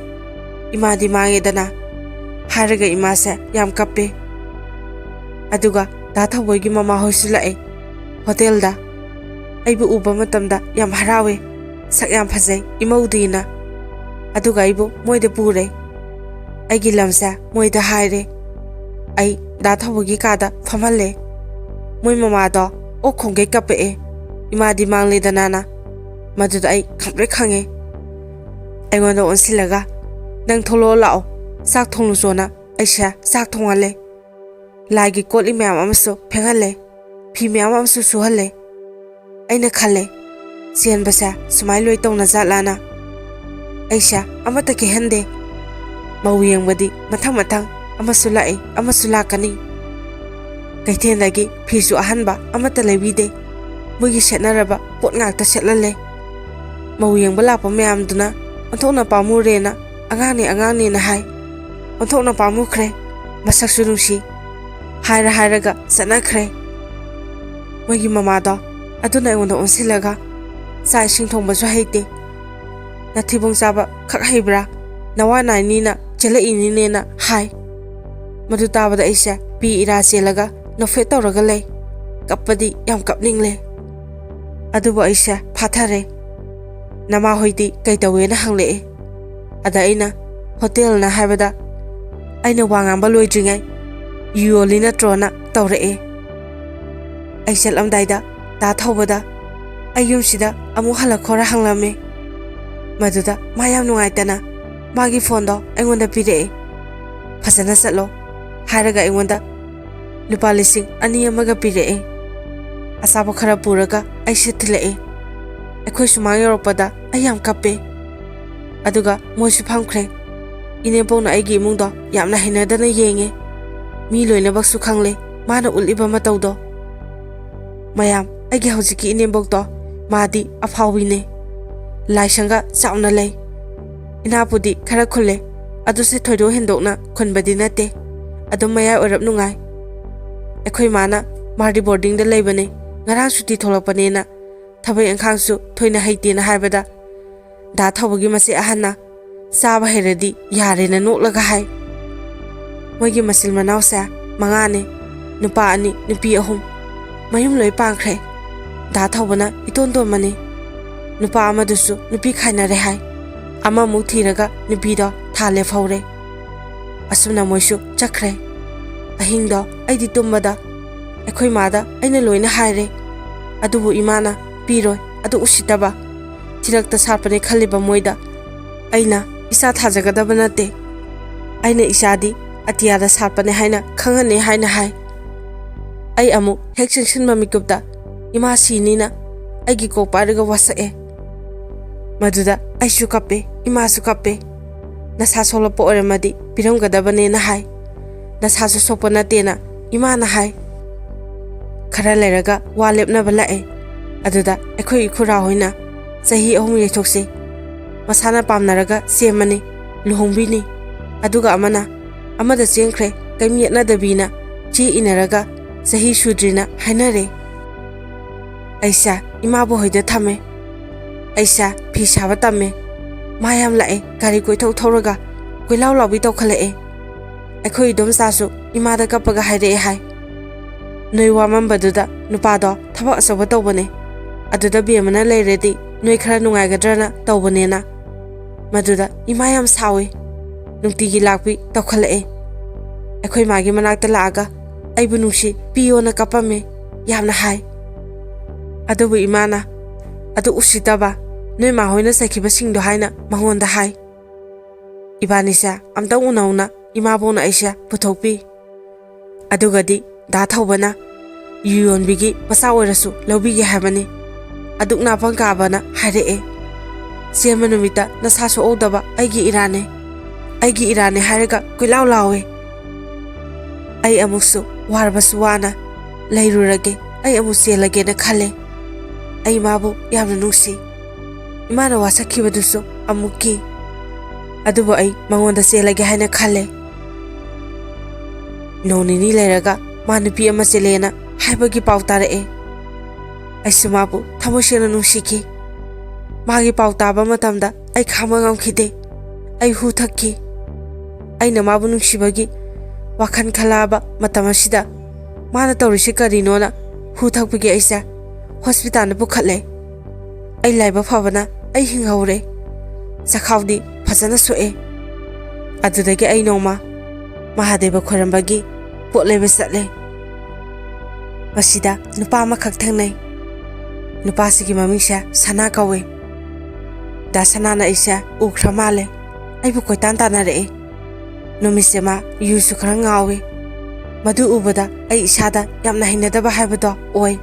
ꯏꯃꯥꯗꯤ ꯃꯥꯡꯉꯦꯗꯅ" ꯍꯥꯏꯔꯒ ꯏꯃꯥꯁꯦ ꯌꯥꯝ ꯀꯞꯄꯦ꯫ ꯑꯗꯨꯒ ꯗꯥ ꯊꯧꯕꯒꯤ ꯃꯃꯥꯍꯣꯏꯁꯨ ꯂꯥꯛꯑꯦ ꯍꯣꯇꯦꯜꯗ꯫ ꯑꯩꯕꯨ ꯎꯕ ꯃꯇꯝꯗ ꯌꯥꯝ ꯍꯔꯥꯎꯋꯦ꯫ "ꯁꯛ ꯌꯥꯝ ꯐꯖꯩ ꯏꯃꯧꯗꯤꯅ"꯫ ꯑꯗꯨꯒ ꯑꯩꯕꯨ ꯃꯣꯏꯗ ꯄꯨꯔꯦ꯫ ꯑꯩꯒꯤ ꯂꯝꯁꯦ ꯃꯣꯏꯗ ꯍꯥꯏꯔꯦ꯫ ꯑꯩ ꯗꯥ ꯊꯧꯕꯒꯤ ꯀꯥꯗ ꯐꯝꯍꯜꯂꯦ꯫ ꯃꯣꯏ ꯃꯃꯥꯗꯣ ꯑꯣꯛ ꯈꯣꯡꯒꯩ ꯀꯞꯄꯛꯑꯦ, ꯏꯃꯥꯗꯤ ꯃꯥꯡꯂꯦꯗꯅꯥꯅ꯫ ꯃꯗꯨꯗ ꯑꯩ ꯈꯪꯄ꯭ꯔꯦꯛ ꯈꯪꯉꯦ꯫ ꯑꯩꯉꯣꯟꯗ ꯑꯣꯟꯁꯤꯜꯂꯒ, "ꯅꯪ ꯊꯣꯛꯂꯛꯑꯣ ꯂꯥꯛꯑꯣ, ꯆꯥꯛ ꯊꯣꯡꯂꯨꯆꯣꯅ" ꯑꯩꯁꯦ ꯆꯥꯛ ꯊꯣꯡꯍꯜꯂꯦ꯫ ꯂꯥꯏꯒꯤ ꯀꯣꯜ ꯂꯤꯛ ꯃꯌꯥꯝ ꯑꯃꯁꯨ ꯐꯦꯡꯍꯜꯂꯦ, ꯐꯤ ꯃꯌꯥꯝ ꯑꯃꯁꯨ ꯁꯨꯍꯜꯂꯦ꯫ ꯑꯩꯅ ꯈꯜꯂꯦ, ꯆꯦꯟꯕꯁꯦ ꯁꯨꯃꯥꯏ ꯂꯣꯏ ꯇꯧꯅꯖꯥꯠꯂꯥꯅ꯫ ꯑꯩꯁꯦ ꯑꯃꯠꯇ ꯀꯤꯍꯟꯗꯦ꯫ ꯃꯧ ꯌꯦꯡꯕꯗꯤ ꯃꯊꯪ ꯃꯊꯪ ꯑꯃꯁꯨ ꯂꯥꯛꯏ, ꯑꯃꯁꯨ ꯂꯥꯛꯀꯅꯤ꯫ ꯀꯩꯊꯦꯜꯗꯒꯤ ꯐꯤꯁꯨ ꯑꯍꯟꯕ ꯑꯃꯠꯇ ꯂꯩꯕꯤꯗꯦ꯫ ꯃꯣꯏꯒꯤ ꯁꯦꯠꯅꯔꯕ ꯄꯣꯠ ꯉꯥꯛꯇ ꯁꯦꯠꯍꯜꯂꯦ꯫ ꯃꯧ ꯌꯦꯡꯕ ꯂꯥꯛꯄ ꯃꯌꯥꯝꯗꯨꯅ ꯑꯣꯟꯊꯣꯛꯅ ꯄꯥꯝꯃꯨꯔꯦꯅ, "ꯑꯉꯥꯡꯅꯦ, ꯑꯉꯥꯡꯅꯦꯅ" ꯍꯥꯏ꯫ ꯑꯣꯟꯊꯣꯛꯅ ꯄꯥꯝꯃꯨꯈ꯭ꯔꯦ, ꯃꯁꯛꯁꯨ ꯅꯨꯡꯁꯤ꯫ ꯍꯥꯏꯔ ꯍꯥꯏꯔꯒ ꯆꯠꯅꯈ꯭ꯔꯦ꯫ ꯃꯣꯏꯒꯤ ꯃꯃꯥꯗꯣ ꯑꯗꯨꯅ ꯑꯩꯉꯣꯟꯗ ꯑꯣꯟꯁꯤꯜꯂꯒ, "ꯆꯥꯛ ꯏꯁꯤꯡ ꯊꯣꯡꯕꯁꯨ ꯍꯩꯇꯦ, ꯅꯊꯤꯕꯣꯡ ꯆꯥꯕ ꯈꯛ ꯍꯩꯕ꯭ꯔꯥ? ꯅꯋꯥ ꯅꯥꯏꯅꯤꯅ ꯆꯦꯜꯂꯛꯏꯅꯤꯅꯦꯅ" ꯍꯥꯏ꯫ ꯃꯗꯨ ꯇꯥꯕꯗ ꯑꯩꯁꯦ ꯄꯤ ꯏꯔꯥ ꯆꯦꯜꯂꯒ ꯅꯣꯛꯐꯦꯠ ꯇꯧꯔꯒ ꯂꯩ꯫ ꯀꯞꯄꯗꯤ ꯌꯥꯝ ꯀꯞꯅꯤꯡꯂꯦ꯫ ꯑꯗꯨꯕꯨ ꯑꯩꯁꯦ ꯐꯥꯊꯔꯦ꯫ "ꯅꯃꯥ ꯍꯣꯏꯗꯤ ꯀꯩ ꯇꯧꯋꯦꯅ?" ꯍꯪꯂꯛꯑꯦ꯫ ꯑꯗ ꯑꯩꯅ, "ꯍꯣꯇꯦꯜꯅ" ꯍꯥꯏꯕꯗ, ꯑꯩꯅ ꯋꯥ ꯉꯥꯡꯕ ꯂꯣꯏꯗ꯭ꯔꯤꯉꯩ, "ꯌꯨ ꯌꯣꯜꯂꯤ ꯅꯠꯇ꯭ꯔꯣꯅ?" ꯇꯧꯔꯛꯑꯦ꯫ ꯑꯩ ꯆꯠꯂꯝꯗꯥꯏꯗ ꯗꯥ ꯊꯧꯕꯗ, "ꯑꯩ ꯌꯨꯝꯁꯤꯗ ꯑꯃꯨꯛ ꯍꯜꯂꯛꯈꯣꯔ?" ꯍꯪꯂꯝꯃꯦ꯫ ꯃꯗꯨꯗ ꯃꯥ ꯌꯥꯝ ꯅꯨꯡꯉꯥꯏꯇꯅ ꯃꯥꯒꯤ ꯐꯣꯟꯗꯣ ꯑꯩꯉꯣꯟꯗ ꯄꯤꯔꯛꯑꯦ꯫ "ꯐꯖꯅ ꯆꯠꯂꯣ" ꯍꯥꯏꯔꯒ ꯑꯩꯉꯣꯟꯗ ꯂꯨꯄꯥ ꯂꯤꯁꯤꯡ ꯑꯅꯤ ꯑꯃꯒ ꯄꯤꯔꯛꯑꯦ꯫ ꯑꯆꯥꯄꯣꯠ ꯈꯔ ꯄꯨꯔꯒ ꯑꯩꯁꯦ ꯊꯤꯜꯂꯛꯑꯦ꯫ ꯑꯩꯈꯣꯏ ꯁꯨꯃꯥꯡ ꯌꯧꯔꯛꯄꯗ ꯑꯩ ꯌꯥꯝ ꯀꯞꯄꯦ꯫ ꯑꯗꯨꯒ ꯃꯣꯏꯁꯨ ꯐꯝꯈ꯭ꯔꯦ꯫ ꯏꯅꯦꯝꯄꯣꯛꯅ ꯑꯩꯒꯤ ꯏꯃꯨꯡꯗꯣ ꯌꯥꯝꯅ ꯍꯩꯅꯗꯅ ꯌꯦꯡꯉꯦ꯫ ꯃꯤ ꯂꯣꯏꯅꯃꯛꯁꯨ ꯈꯪꯂꯦ ꯃꯥꯅ ꯎꯠꯂꯤꯕ ꯃꯇꯧꯗꯣ꯫ ꯃꯌꯥꯝ, ꯑꯩꯒꯤ ꯍꯧꯖꯤꯛꯀꯤ ꯏꯅꯦꯝꯕꯣꯛꯇꯣ, ꯃꯥꯗꯤ ꯑꯐꯥꯎꯕꯤꯅꯦ꯫ ꯂꯥꯏꯁꯪꯒ ꯆꯥꯎꯅ ꯂꯩ꯫ ꯏꯅꯥꯛꯄꯨꯗꯤ ꯈꯔ ꯈꯨꯜꯂꯦ, ꯑꯗꯨꯁꯨ ꯊꯣꯏꯗꯣꯛ ꯍꯦꯟꯗꯣꯛꯅ ꯈꯨꯟꯕꯗꯤ ꯅꯠꯇꯦ꯫ ꯑꯗꯨꯝ ꯃꯌꯥꯏ ꯑꯣꯏꯔꯞ ꯅꯨꯡꯉꯥꯏ꯫ ꯑꯩꯈꯣꯏ ꯃꯥꯅ ꯃꯥꯗꯤ ꯕꯣꯔꯗꯤꯡꯗ ꯂꯩꯕꯅꯦ, ꯉꯔꯥꯡ ꯁꯨꯇꯤ ꯊꯣꯛꯂꯛꯄꯅꯦꯅ, ꯊꯕꯛ ꯏꯪꯈꯥꯡꯁꯨ ꯊꯣꯏꯅ ꯍꯩꯇꯦꯅ ꯍꯥꯏꯕꯗ, ꯗꯥ ꯊꯧꯕꯒꯤ ꯃꯆꯦ ꯑꯍꯟꯅ, "ꯆꯥꯕ ꯍꯩꯔꯗꯤ ꯌꯥꯔꯦꯅ" ꯅꯣꯛꯂꯒ ꯍꯥꯏ꯫ ꯃꯣꯏꯒꯤ ꯃꯆꯤꯟ ꯃꯅꯥꯎꯁꯦ ꯃꯉꯥꯅꯦ, ꯅꯨꯄꯥ ꯑꯅꯤ, ꯅꯨꯄꯤ ꯑꯍꯨꯝ꯫ ꯃꯌꯨꯝ ꯂꯣꯏ ꯄꯥꯟꯈ꯭ꯔꯦ꯫ ꯗꯥ ꯊꯧꯕꯅ ꯏꯇꯣꯟ ꯇꯣꯟꯕꯅꯤ꯫ ꯅꯨꯄꯥ ꯑꯃꯗꯨꯁꯨ ꯅꯨꯄꯤ ꯈꯥꯏꯅꯔꯦ ꯍꯥꯏ꯫ ꯑꯃꯃꯨꯛ ꯊꯤꯔꯒ ꯅꯨꯄꯤꯗꯣ ꯊꯥ ꯂꯦꯞꯍꯧꯔꯦ꯫ ꯑꯁꯨꯝꯅ ꯃꯣꯏꯁꯨ ꯆꯠꯈ꯭ꯔꯦ꯫ ꯑꯍꯤꯡꯗꯣ ꯑꯩꯗꯤ ꯇꯨꯝꯕꯗ ꯑꯩꯈꯣꯏ ꯃꯥꯗ ꯑꯩꯅ ꯂꯣꯏꯅ ꯍꯥꯏꯔꯦ꯫ ꯑꯗꯨꯕꯨ ꯏꯃꯥꯅ "ꯄꯤꯔꯣꯏ, ꯑꯗꯨ ꯎꯁꯤꯠꯇꯕ, ꯊꯤꯔꯛꯇ ꯁꯥꯠꯄꯅꯦ" ꯈꯜꯂꯤꯕ ꯃꯣꯏꯗ ꯑꯩꯅ ꯏꯆꯥ ꯊꯥꯖꯒꯗꯕ ꯅꯠꯇꯦ꯫ ꯑꯩꯅ ꯏꯆꯥꯗꯤ ꯑꯇꯤꯌꯥꯗ ꯁꯥꯠꯄꯅꯦ ꯍꯥꯏꯅ ꯈꯪꯍꯟꯅꯤ ꯍꯥꯏꯅ ꯍꯥꯏ꯫ ꯑꯩ ꯑꯃꯨꯛ ꯍꯦꯛ ꯆꯪꯁꯤꯟꯕ ꯃꯤꯀꯨꯞꯇ ꯏꯃꯥ ꯁꯤꯅꯤꯅ ꯑꯩꯒꯤ ꯀꯣꯛ ꯄꯥꯏꯔꯒ ꯋꯥꯁꯛꯑꯦ꯫ ꯃꯗꯨꯗ ꯑꯩꯁꯨ ꯀꯞꯄꯦ, ꯏꯃꯥꯁꯨ ꯀꯞꯄꯦ꯫ "ꯅꯁꯥ ꯁꯣꯛꯂꯛꯄ ꯑꯣꯏꯔꯝꯃꯗꯤ ꯄꯤꯔꯝꯒꯗꯕꯅꯦꯅ" ꯍꯥꯏ꯫ "ꯅꯁꯥꯁꯨ ꯁꯣꯛꯄ ꯅꯠꯇꯦꯅ" ꯏꯃꯥꯅ ꯍꯥꯏ꯫ ꯈꯔ ꯂꯩꯔꯒ ꯋꯥ ꯂꯦꯞꯅꯕ ꯂꯥꯛꯑꯦ꯫ ꯑꯗꯨꯗ ꯑꯩꯈꯣꯏ ꯏꯈꯨꯔꯥ ꯍꯣꯏꯅ "ꯆꯍꯤ ꯑꯍꯨꯝ ꯌꯩꯊꯣꯛꯁꯤ, ꯃꯁꯥꯅ ꯄꯥꯝꯅꯔꯒ ꯁꯦꯝꯃꯅꯤ, ꯂꯨꯍꯣꯡꯕꯤꯅꯤ꯫ ꯑꯗꯨꯒ ꯑꯃꯅ ꯑꯃꯗ ꯆꯦꯟꯈ꯭ꯔꯦ, ꯀꯩꯝ ꯌꯦꯠꯅꯗꯕꯤꯅ ꯆꯦ ꯏꯅꯔꯒ ꯆꯍꯤ ꯁꯨꯗ꯭ꯔꯤꯅ" ꯍꯥꯏꯅꯔꯦ꯫ ꯑꯩꯁꯦ ꯏꯃꯥꯕꯨ ꯍꯣꯏꯗ ꯊꯝꯃꯦ꯫ ꯑꯩꯁꯦ ꯐꯤ ꯁꯥꯕ ꯇꯝꯃꯦ꯫ ꯃꯥ ꯌꯥꯝ ꯂꯥꯛꯑꯦ, ꯒꯥꯔꯤ ꯀꯣꯏꯊꯧ ꯊꯧꯔꯒ ꯀꯣꯏꯂꯥꯎ ꯂꯥꯎꯕꯤ ꯇꯧꯈꯠꯂꯛꯑꯦ꯫ ꯑꯩꯈꯣꯏ ꯏꯗꯣꯝꯆꯥꯁꯨ ꯏꯃꯥꯗ ꯀꯞꯄꯒ ꯍꯥꯏꯔꯛꯑꯦ ꯍꯥꯏ꯫ "ꯅꯣꯏ ꯋꯥꯃꯝꯕꯗꯨꯗ ꯅꯨꯄꯥꯗꯣ ꯊꯕꯛ ꯑꯆꯧꯕ ꯇꯧꯕꯅꯦ, ꯑꯗꯨꯗ ꯕꯦꯝꯃꯅ ꯂꯩꯔꯗꯤ ꯅꯣꯏ ꯈꯔ ꯅꯨꯡꯉꯥꯏꯒꯗ꯭ꯔꯅ ꯇꯧꯕꯅꯦꯅ"꯫ ꯃꯗꯨꯗ ꯏꯃꯥ ꯌꯥꯝ ꯁꯥꯎꯏ꯫ ꯅꯨꯡꯇꯤꯒꯤ ꯂꯥꯛꯄꯤ ꯇꯧꯈꯠꯂꯛꯑꯦ꯫ ꯑꯩꯈꯣꯏ ꯃꯥꯒꯤ ꯃꯅꯥꯛꯇ ꯂꯥꯛꯑꯒ "ꯑꯩꯕꯨ ꯅꯨꯡꯁꯤ, ꯄꯤꯌꯣꯅ" ꯀꯞꯄꯝꯃꯦ ꯌꯥꯝꯅ ꯍꯥꯏ꯫ ꯑꯗꯨꯕꯨ ꯏꯃꯥꯅ "ꯑꯗꯨ ꯎꯁꯤꯠꯇꯕ, ꯅꯣꯏ ꯃꯥ ꯍꯣꯏꯅ ꯆꯩꯈꯤꯕꯁꯤꯡꯗꯣ" ꯍꯥꯏꯅ ꯃꯉꯣꯟꯗ ꯍꯥꯏ꯫ ꯏꯕꯥꯅꯤꯁꯦ ꯑꯝꯇꯪ ꯎꯅꯧꯅ ꯏꯃꯥꯕꯣꯛꯅ ꯑꯩꯁꯦ ꯄꯨꯊꯣꯛꯄꯤ꯫ ꯑꯗꯨꯒꯗꯤ ꯗꯥ ꯊꯧꯕꯅ "ꯌꯨ ꯌꯣꯟꯕꯤꯒꯤ ꯃꯆꯥ ꯑꯣꯏꯔꯁꯨ ꯂꯧꯕꯤꯒꯦ ꯍꯥꯏꯕꯅꯤ", ꯑꯗꯨꯛ ꯅꯥꯄꯪ ꯀꯥꯕꯅ ꯍꯥꯏꯔꯛꯑꯦ꯫ "ꯆꯦꯟꯕ ꯅꯨꯃꯤꯠꯇ ꯅꯁꯥ ꯁꯣꯛꯍꯧꯗꯕ ꯑꯩꯒꯤ ꯏꯔꯥꯟꯅꯦ, ꯑꯩꯒꯤ ꯏꯔꯥꯟꯅꯦ" ꯍꯥꯏꯔꯒ ꯀꯣꯏꯂꯥꯎ ꯂꯥꯎꯋꯦ꯫ ꯑꯩ ꯑꯃꯨꯛꯁꯨ ꯋꯥꯔꯕꯁꯨ ꯋꯥꯅ ꯂꯩꯔꯨꯔꯒꯦ, ꯑꯩ ꯑꯃꯨꯛ ꯆꯦꯜꯂꯒꯦꯅ ꯈꯜꯂꯦ꯫ ꯑꯩ ꯃꯥꯕꯨ ꯌꯥꯝꯅ ꯅꯨꯡꯁꯤ꯫ ꯏꯃꯥꯅ ꯋꯥꯁꯛꯈꯤꯕꯗꯨꯁꯨ ꯑꯃꯨꯛ ꯀꯤ꯫ ꯑꯗꯨꯕꯨ ꯑꯩ ꯃꯉꯣꯟꯗ ꯆꯦꯜꯂꯒꯦ ꯍꯥꯏꯅ ꯈꯜꯂꯦ꯫ ꯅꯣꯡ ꯅꯤꯅꯤ ꯂꯩꯔꯒ ꯃꯥ ꯅꯨꯄꯤ ꯑꯃ ꯆꯦꯜꯂꯦꯅ ꯍꯥꯏꯕꯒꯤ ꯄꯥꯎ ꯇꯥꯔꯛꯑꯦ꯫ ꯑꯩꯁꯨ ꯃꯥꯕꯨ ꯊꯃꯣꯏ ꯁꯦꯡꯅ ꯅꯨꯡꯁꯤꯈꯤ꯫ ꯃꯥꯒꯤ ꯄꯥꯎ ꯇꯥꯕ ꯃꯇꯝꯗ ꯑꯩ ꯈꯥꯡꯕ ꯉꯝꯈꯤꯗꯦ꯫ ꯑꯩ ꯍꯨ ꯊꯛꯈꯤ꯫ ꯑꯩꯅ ꯃꯥꯕꯨ ꯅꯨꯡꯁꯤꯕꯒꯤ ꯋꯥꯈꯜ ꯈꯜꯂꯛꯑꯕ ꯃꯇꯝ ꯑꯁꯤꯗ ꯃꯥꯅ ꯇꯧꯔꯤꯁꯤ ꯀꯔꯤꯅꯣꯅ ꯍꯨ ꯊꯛꯄꯒꯤ ꯑꯩꯁꯦ ꯍꯣꯁꯄꯤꯇꯥꯜꯗ ꯄꯨꯈꯠꯂꯦ꯫ ꯑꯩ ꯂꯥꯏꯕꯛ ꯐꯕꯅ ꯑꯩ ꯍꯤꯡꯍꯧꯔꯦ꯫ ꯆꯈꯥꯎꯗꯤ ꯐꯖꯅ ꯁꯣꯛꯑꯦ꯫ ꯑꯗꯨꯗꯒꯤ ꯑꯩ ꯅꯣꯡꯃ ꯃꯍꯥꯗꯦꯕ ꯈꯣꯏꯔꯝꯕꯒꯤ ꯄꯣꯠ ꯂꯩꯕ ꯆꯠꯂꯦ꯫ ꯃꯁꯤꯗ ꯅꯨꯄꯥ ꯑꯃꯈꯛ ꯊꯦꯡꯅꯩ꯫ ꯅꯨꯄꯥꯁꯤꯒꯤ ꯃꯃꯤꯡꯁꯦ ꯁꯅꯥ ꯀꯧꯏ꯫ ꯗꯥ ꯁꯅꯥꯅ ꯑꯩꯁꯦ ꯎꯈ꯭ꯔ ꯃꯥꯜꯂꯦ꯫ ꯑꯩꯕꯨ ꯀꯣꯏꯇꯥꯟ ꯇꯥꯟꯅꯔꯛꯑꯦ꯫ ꯅꯨꯃꯤꯠꯁꯦ ꯃꯥ ꯌꯨꯁꯨ ꯈꯔ ꯉꯥꯎꯏ꯫ ꯃꯗꯨ ꯎꯕꯗ ꯑꯩ ꯏꯁꯥꯗ ꯌꯥꯝꯅ ꯍꯩꯅꯗꯕ ꯍꯥꯏꯕꯗꯣ ꯑꯣꯏ꯫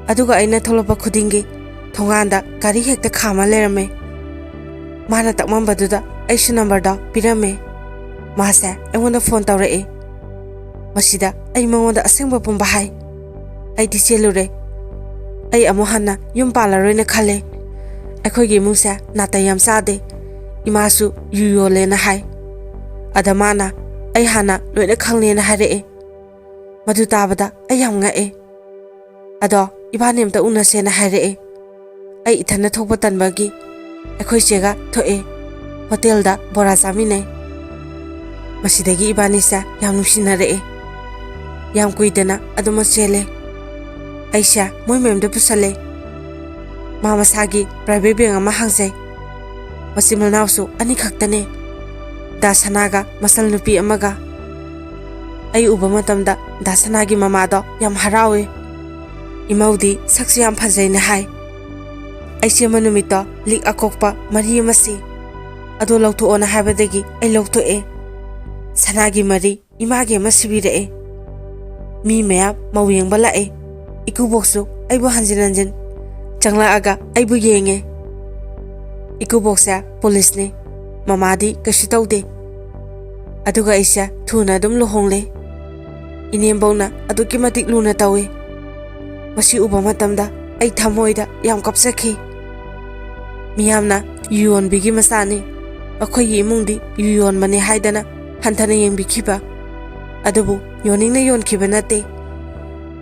ꯑꯗꯨꯒ ꯑꯩꯅ ꯊꯣꯛꯂꯛꯄ ꯈꯨꯗꯤꯡꯒꯤ ꯊꯣꯡꯒꯥꯟꯗ ꯒꯥꯔꯤ ꯍꯦꯛꯇ ꯈꯥꯝꯃ ꯂꯩꯔꯝꯃꯦ꯫ ꯃꯥꯅ ꯇꯛꯃꯝꯕꯗꯨꯗ ꯑꯩꯁꯨ ꯅꯝꯕꯔꯗꯣ ꯄꯤꯔꯝꯃꯦ꯫ ꯃꯥꯁꯦ ꯑꯩꯉꯣꯟꯗ ꯐꯣꯟ ꯇꯧꯔꯛꯑꯦ꯫ ꯃꯁꯤꯗ ꯑꯩ ꯃꯉꯣꯟꯗ ꯑꯁꯦꯡꯕ ꯄꯨꯝꯕ ꯍꯥꯏ꯫ ꯑꯩꯗꯤ ꯆꯦꯜꯂꯨꯔꯦ꯫ ꯑꯩ ꯑꯃꯨꯛ ꯍꯟꯅ ꯌꯨꯝ ꯄꯥꯜꯂꯔꯣꯏꯅ ꯈꯜꯂꯦ꯫ ꯑꯩꯈꯣꯏꯒꯤ ꯏꯃꯨꯡꯁꯦ ꯅꯥꯇꯩ ꯌꯥꯝ ꯆꯥꯗꯦ꯫ ꯏꯃꯥꯁꯨ ꯌꯨ ꯌꯣꯜꯂꯦꯅ ꯍꯥꯏ꯫ ꯑꯗ ꯃꯥꯅ ꯑꯩ ꯍꯥꯟꯅ ꯂꯣꯏꯅ ꯈꯪꯂꯦꯅ ꯍꯥꯏꯔꯛꯑꯦ꯫ ꯃꯗꯨ ꯇꯥꯕꯗ ꯑꯩ ꯌꯥꯝ ꯉꯛꯑꯦ꯫ ꯑꯗꯣ ꯏꯕꯥꯅꯤ ꯑꯝꯇ ꯎꯅꯁꯦꯅ ꯍꯥꯏꯔꯛꯑꯦ꯫ ꯑꯩ ꯏꯊꯟꯗ ꯊꯣꯛꯄ ꯇꯟꯕꯒꯤ ꯑꯩꯈꯣꯏ ꯆꯦꯒ ꯊꯣꯛꯑꯦ꯫ ꯍꯣꯇꯦꯜꯗ ꯕꯣꯔꯥ ꯆꯥꯃꯤꯟꯅꯩ꯫ ꯃꯁꯤꯗꯒꯤ ꯏꯕꯥꯅꯤꯁꯦ ꯌꯥꯝ ꯅꯨꯡꯁꯤꯅꯔꯛꯑꯦ꯫ ꯌꯥꯝ ꯀꯨꯏꯗꯅ ꯑꯗꯨꯃꯛ ꯆꯦꯜꯂꯦ꯫ ꯑꯩꯁꯦ ꯃꯣꯏ ꯃꯌꯨꯝꯗ ꯄꯨꯁꯜꯂꯦ꯫ ꯃꯥ ꯃꯁꯥꯒꯤ ꯄ꯭ꯔꯥꯏꯚꯦꯠ ꯕꯦꯡ ꯑꯃ ꯍꯥꯡꯖꯩ꯫ ꯃꯆꯤꯟ ꯃꯅꯥꯎꯁꯨ ꯑꯅꯤꯈꯛꯇꯅꯦ, ꯗꯥ ꯁꯅꯥꯒ ꯃꯆꯜ ꯅꯨꯄꯤ ꯑꯃꯒ꯫ ꯑꯩ ꯎꯕ ꯃꯇꯝꯗ ꯗꯥ ꯁꯅꯥꯒꯤ ꯃꯃꯥꯗꯣ ꯌꯥꯝ ꯍꯔꯥꯎꯏ꯫ ꯏꯃꯧꯗꯤ ꯁꯛꯁꯨ ꯌꯥꯝ ꯐꯖꯩꯅ ꯍꯥꯏ꯫ ꯑꯩ ꯆꯦꯟꯕ ꯅꯨꯃꯤꯠꯇꯣ ꯂꯤꯛ ꯑꯀꯣꯛꯄ ꯃꯔꯤ ꯑꯃ ꯁꯤ꯫ ꯑꯗꯣ ꯂꯧꯊꯣꯛꯑꯣꯅ ꯍꯥꯏꯕꯗꯒꯤ ꯑꯩ ꯂꯧꯊꯣꯛꯑꯦ꯫ ꯁꯅꯥꯒꯤ ꯃꯔꯤ ꯏꯃꯥꯒꯤ ꯑꯃ ꯁꯤꯕꯤꯔꯛꯑꯦ꯫ ꯃꯤ ꯃꯌꯥꯝ ꯃꯧ ꯌꯦꯡꯕ ꯂꯥꯛꯑꯦ꯫ ꯏꯀꯨꯕꯣꯛꯁꯨ ꯑꯩꯕꯨ ꯍꯟꯖꯤꯟ ꯍꯟꯖꯤꯟ ꯆꯪꯂꯛꯑꯒ ꯑꯩꯕꯨ ꯌꯦꯡꯉꯦ꯫ ꯏꯀꯨꯕꯣꯛꯁꯦ ꯄꯨꯂꯤꯁꯅꯤ꯫ ꯃꯃꯥꯗꯤ ꯀꯩꯁꯨ ꯇꯧꯗꯦ꯫ ꯑꯗꯨꯒ ꯑꯩꯁꯦ ꯊꯨꯅ ꯑꯗꯨꯝ ꯂꯨꯍꯣꯡꯂꯦ꯫ ꯏꯅꯦꯝꯕꯧꯅ ꯑꯗꯨꯛꯀꯤ ꯃꯇꯤꯛ ꯂꯨꯅ ꯇꯧꯏ꯫ ꯃꯁꯤ ꯎꯕ ꯃꯇꯝꯗ ꯑꯩ ꯊꯃꯣꯏꯗ ꯌꯥꯝ ꯀꯞꯆꯈꯤ꯫ ꯃꯤꯌꯥꯝꯅ ꯌꯨ ꯌꯣꯟꯕꯤꯒꯤ ꯃꯆꯥꯅꯤ, ꯑꯩꯈꯣꯏꯒꯤ ꯏꯃꯨꯡꯗꯤ ꯌꯨ ꯌꯣꯟꯕꯅꯤ ꯍꯥꯏꯗꯅ ꯍꯟꯊꯅ ꯌꯦꯡꯕꯤꯈꯤꯕ꯫ ꯑꯗꯨꯕꯨ ꯌꯣꯟꯅꯤꯡꯅ ꯌꯣꯟꯈꯤꯕ ꯅꯠꯇꯦ꯫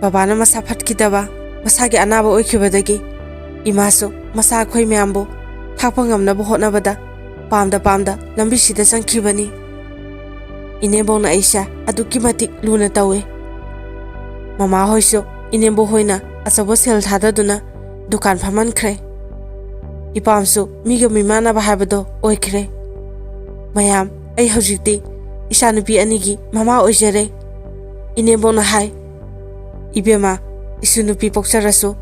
ꯕꯕꯥꯅ ꯃꯁꯥ ꯐꯠꯈꯤꯗꯕ, ꯃꯁꯥꯒꯤ ꯑꯅꯥꯕ ꯑꯣꯏꯈꯤꯕꯗꯒꯤ ꯏꯃꯥꯁꯨ ꯃꯁꯥ ꯑꯩꯈꯣꯏ ꯃꯌꯥꯝꯕꯨ ꯊꯥꯛꯄ ꯉꯝꯅꯕ ꯍꯣꯠꯅꯕꯗ ꯄꯥꯝꯗ ꯄꯥꯝꯗ ꯂꯝꯕꯤꯁꯤꯗ ꯆꯪꯈꯤꯕꯅꯤ꯫ ꯏꯅꯦꯝꯕꯣꯛꯅ ꯑꯩꯁꯦ ꯑꯗꯨꯛꯀꯤ ꯃꯇꯤꯛ ꯂꯨꯅ ꯇꯧꯏ꯫ ꯃꯃꯥ ꯍꯣꯏꯁꯨ ꯏꯅꯦꯝꯕꯣꯛ ꯍꯣꯏꯅ ꯑꯆꯧꯕ ꯁꯦꯜ ꯊꯥꯗꯗꯨꯅ ꯗꯨꯀꯥꯟ ꯐꯝꯍꯟꯈ꯭ꯔꯦ꯫ ꯏꯄꯥꯝꯁꯨ ꯃꯤꯒ ꯃꯤꯃꯥꯟꯅꯕ ꯍꯥꯏꯕꯗꯣ ꯑꯣꯏꯈ꯭ꯔꯦ꯫ ꯃꯌꯥꯝ, ꯑꯩ ꯍꯧꯖꯤꯛꯇꯤ ꯏꯆꯥꯅꯨꯄꯤ ꯑꯅꯤꯒꯤ ꯃꯃꯥ ꯑꯣꯏꯖꯔꯦ꯫ ꯏꯅꯦꯝꯕꯣꯛꯅ ꯍꯥꯏ, "ꯏꯕꯦꯝꯃ, ꯏꯁꯨ ꯅꯨꯄꯤ ꯄꯣꯛꯆꯔꯁꯨ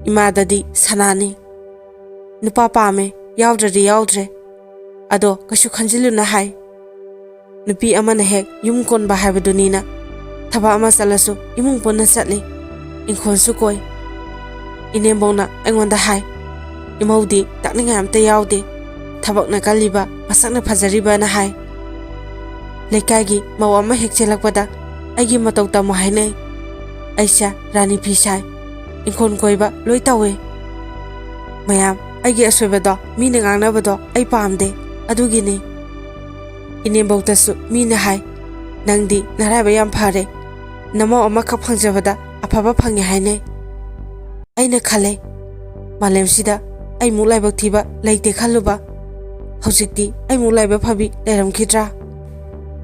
ꯏꯃꯥꯗꯗꯤ ꯁꯅꯥꯅꯤ꯫ ꯅꯨꯄꯥ ꯄꯥꯝꯃꯦ, ꯌꯥꯎꯗ꯭ꯔꯗꯤ ꯌꯥꯎꯗ꯭ꯔꯦ꯫ ꯑꯗꯣ ꯀꯩꯁꯨ ꯈꯟꯖꯤꯜꯂꯨꯅ" ꯍꯥꯏ꯫ "ꯅꯨꯄꯤ ꯑꯃꯅ ꯍꯦꯛ ꯌꯨꯝ ꯀꯣꯟꯕ ꯍꯥꯏꯕꯗꯨꯅꯤꯅ꯫ ꯊꯕꯛ ꯑꯃ ꯆꯠꯂꯁꯨ ꯏꯃꯨꯡ ꯄꯨꯟꯅ ꯆꯠꯂꯤ, ꯏꯪꯈꯣꯜꯁꯨ ꯀꯣꯏ"꯫ ꯏꯅꯦꯝꯕꯣꯛꯅ ꯑꯩꯉꯣꯟꯗ ꯍꯥꯏ, "ꯏꯃꯧꯗꯤ ꯇꯥꯛꯅꯤꯡꯉꯥꯏ ꯑꯝꯇ ꯌꯥꯎꯗꯦ, ꯊꯕꯛꯅ ꯀꯜꯂꯤꯕ, ꯃꯁꯛꯅ ꯐꯖꯔꯤꯕꯅ" ꯍꯥꯏ꯫ "ꯂꯩꯀꯥꯏꯒꯤ ꯃꯧ ꯑꯃ ꯍꯦꯛ ꯆꯦꯜꯂꯛꯄꯗ ꯑꯩꯒꯤ ꯃꯇꯧ ꯇꯝꯃꯨ ꯍꯥꯏꯅꯩ꯫ ꯑꯩꯁꯦ ꯔꯥꯅꯤ ꯐꯤ ꯁꯥꯏ, ꯏꯪꯈꯣꯜ ꯀꯣꯏꯕ ꯂꯣꯏ ꯇꯧꯋꯦ꯫ ꯃꯌꯥꯝ, ꯑꯩꯒꯤ ꯑꯁꯣꯏꯕꯗꯣ ꯃꯤꯅ ꯉꯥꯡꯅꯕꯗꯣ ꯑꯩ ꯄꯥꯝꯗꯦ, ꯑꯗꯨꯒꯤꯅꯤ"꯫ ꯏꯅꯦꯝꯕꯣꯛꯇꯁꯨ ꯃꯤꯅ ꯍꯥꯏ, "ꯅꯪꯗꯤ ꯅꯔꯥꯏꯕꯛ ꯌꯥꯝ ꯐꯔꯦ, ꯅꯃꯧ ꯑꯃꯈꯛ ꯐꯪꯖꯕꯗ ꯑꯐꯕ ꯐꯪꯉꯦ" ꯍꯥꯏꯅꯩ꯫ ꯑꯩꯅ ꯈꯜꯂꯦ, ꯃꯥꯂꯦꯝꯁꯤꯗ ꯑꯩꯃꯨꯛ ꯂꯥꯏꯕꯛ ꯊꯤꯕ ꯂꯩꯇꯦ ꯈꯜꯂꯨꯕ꯫ ꯍꯧꯖꯤꯛꯇꯤ ꯑꯩꯃꯨꯛ ꯂꯥꯏꯕꯛ ꯐꯕꯤ ꯂꯩꯔꯝꯈꯤꯗ꯭ꯔꯥ?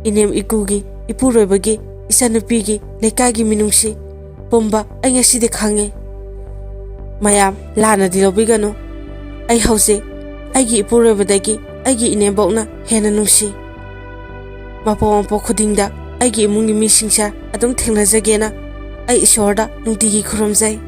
ꯏꯅꯦꯝ ꯏꯀꯨꯒꯤ, ꯏꯄꯨꯔꯣꯏꯕꯒꯤ, ꯏꯆꯟꯅꯨꯄꯤꯒꯤ, ꯂꯩꯀꯥꯏꯒꯤ ꯃꯤꯅꯨꯡꯁꯤ ꯄꯨꯝꯕ ꯑꯩ ꯉꯁꯤꯗꯤ ꯈꯪꯉꯦ꯫ ꯃꯌꯥꯝ ꯂꯥꯟꯅꯗꯤ ꯂꯧꯕꯤꯒꯅꯨ꯫ ꯑꯩ ꯍꯧꯖꯤꯛ ꯑꯩꯒꯤ ꯏꯄꯨꯔꯣꯏꯕꯗꯒꯤ ꯑꯩꯒꯤ ꯏꯅꯦꯝꯕꯣꯛꯅ ꯍꯦꯟꯅ ꯅꯨꯡꯁꯤ꯫ ꯃꯄꯣꯛ ꯃꯄꯣꯛ ꯈꯨꯗꯤꯡꯗ ꯑꯩꯒꯤ ꯏꯃꯨꯡꯒꯤ ꯃꯤꯁꯤꯡꯁꯦ ꯑꯗꯨꯝ ꯊꯦꯡꯅꯖꯒꯦꯅ ꯑꯩ ꯏꯁꯣꯔꯗ ꯅꯨꯡꯇꯤꯒꯤ ꯈꯨꯔꯨꯝꯖꯩ꯫